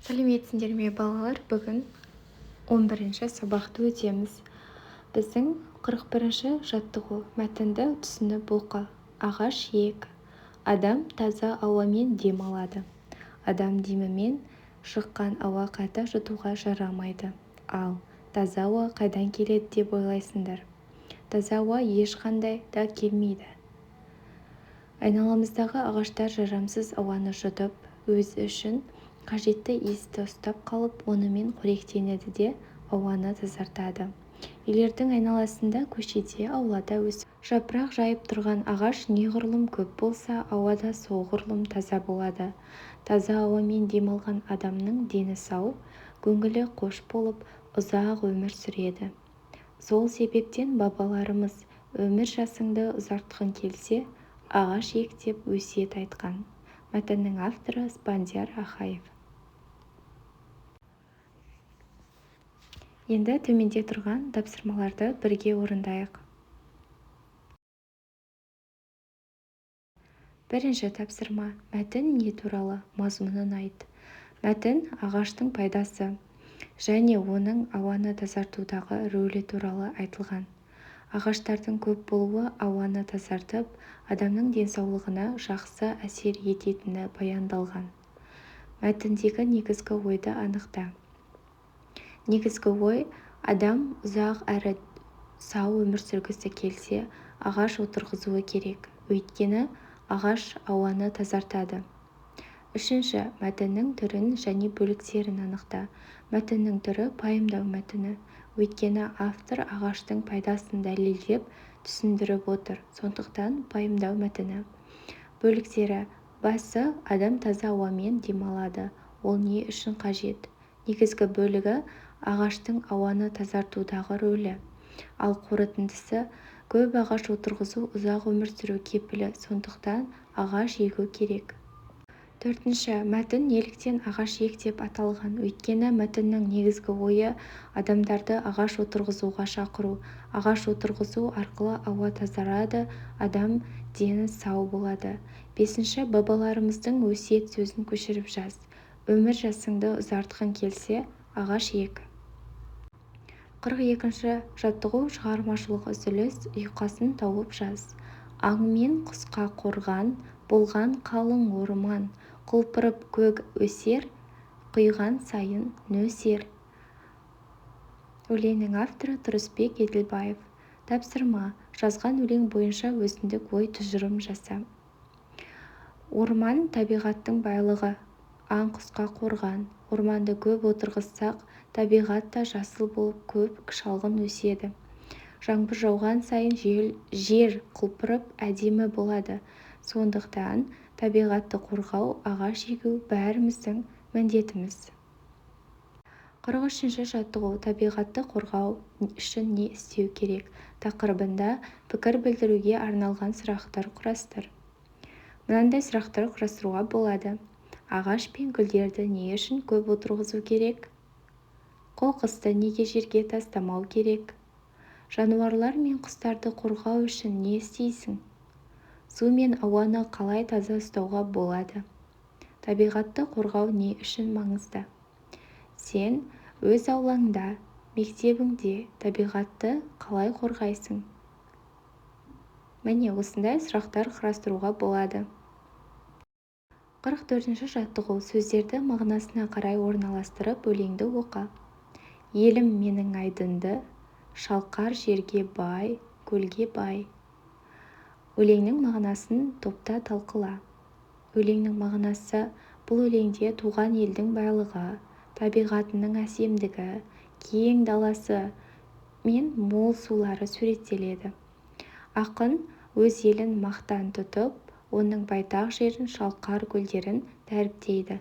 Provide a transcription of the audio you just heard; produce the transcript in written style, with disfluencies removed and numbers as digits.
Сәлеметсіңдер ме, балалар? Бүгін 11-ші сабақты өтеміз. Біздің 41-ші жаттығу. Мәтінді түсініп оқы. Ағаш ек. Адам таза ауамен дем алады. Адам демімен шыққан ауа қайта жұтуға жарамайды. Ал таза ауа қайдан келеді деп ойлайсыңдар? Таза ауа ешқандай да келмейді. Айналамыздағы ағаштар жарамсыз ауаны жұтып, өзі үшін қажетті иісті ұстап қалып, онымен қоректенеді де ауаны тазартады. Үйлердің айналасында, көшеде, аулада өсіп, жапырақ жайып тұрған ағаш неғұрлым көп болса, ауа да соғұрлым таза болады. Таза ауамен демалған адамның дені сау, көңілі қош болып, ұзақ өмір сүреді. Сол себептен бабаларымыз «Өмір жасыңды ұзартқың келсе, ағаш ек» деп өсиет айтқан. Мәтіннің авторы Спандияр Ахаев. Енді төменде тұрған тапсырмаларды бірге орындайық. Бірінші тапсырма. Мәтін не туралы? Мазмұнын айт. Мәтін ағаштың пайдасы және оның ауаны тазартудағы рөлі туралы айтылған. Ағаштардың көп болуы ауаны тазартып, адамның денсаулығына жақсы әсер ететіні баяндалған. Мәтіндегі негізгі ойды анықта. Негізгі ой: адам ұзақ әрі сау өмір сүргісі келсе, ағаш отырғызуы керек. Өйткені ағаш ауаны тазартады. Үшінші, мәтіннің түрін және бөліктерін анықта. Мәтіннің түрі пайымдау мәтіні. Өйткені автор ағаштың пайдасын дәлелдеп, түсіндіріп отыр. Сондықтан пайымдау мәтіні. Бөліктері: басы адам таза ауамен демалады. Ол не үшін қажет? Негізгі бөлігі ағаштың ауаны тазартудағы рөлі. Ал қорытындысы көп ағаш отырғызу ұзақ өмір сүру кепілі, сондықтан ағаш егу керек. Төртінші, мәтін неліктен «Ағаш ек» деп аталған? Өйткені мәтіннің негізгі ойы адамдарды ағаш отырғызуға шақыру. Ағаш отырғызу арқылы ауа тазарады, адам дені сау болады. Бесінші, бабаларымыздың өсиет сөзін көшіріп жаз. Өмір жасыңды ұзартқың келсе, ағаш ек. 42-ші жаттығу. Шығармашылық үзіліс. Ұйқасын тауып жаз. Аң мен құсқа қорған болған қалың орман, құлпырып көк өсер, құйған сайын нөсер. Өлеңнің авторы Тұрысбек Еділбаев. Тапсырма. Жазған өлең бойынша өзіндік ой тұжырым жаса. Орман табиғаттың байлығы, аң-құсқа қорған. Орманды көп отырғызсақ, табиғат та жасыл болып, көк шалғын өседі. Жаңбыр жауған сайын жер құлпырып, әдемі болады. Сондықтан табиғатты қорғау, ағаш егу бәріміздің міндетіміз. 43-ші жаттығу. Табиғатты қорғау үшін не істеу керек тақырыбында пікір білдіруге арналған сұрақтар құрастыр. Мынандай сұрақтар құрастыруға болады. Ағаш пен гүлдерді не үшін көп отырғызу керек? Қоқысты неге жерге тастамау керек? Жануарлар мен құстарды қорғау үшін не істейсің? Су мен ауаны қалай таза ұстауға болады? Табиғатты қорғау не үшін маңызды? Сен өз аулаңда, мектебіңде табиғатты қалай қорғайсың? Міне, осындай сұрақтар құрастыруға болады. 44-ші жаттығу. Сөздерді мағынасына қарай орналастырып, өлеңді оқы. Елім менің айдынды, шалқар жерге бай, көлге бай. Өлеңнің мағынасын топта талқыла. Өлеңнің мағынасы: бұл өлеңде туған елдің байлығы, табиғатының әсемдігі, кең даласы мен мол сулары суреттеледі. Ақын өз елін мақтан тұтып, оның байтақ жерін, шалқар көлдерін дәріптейді.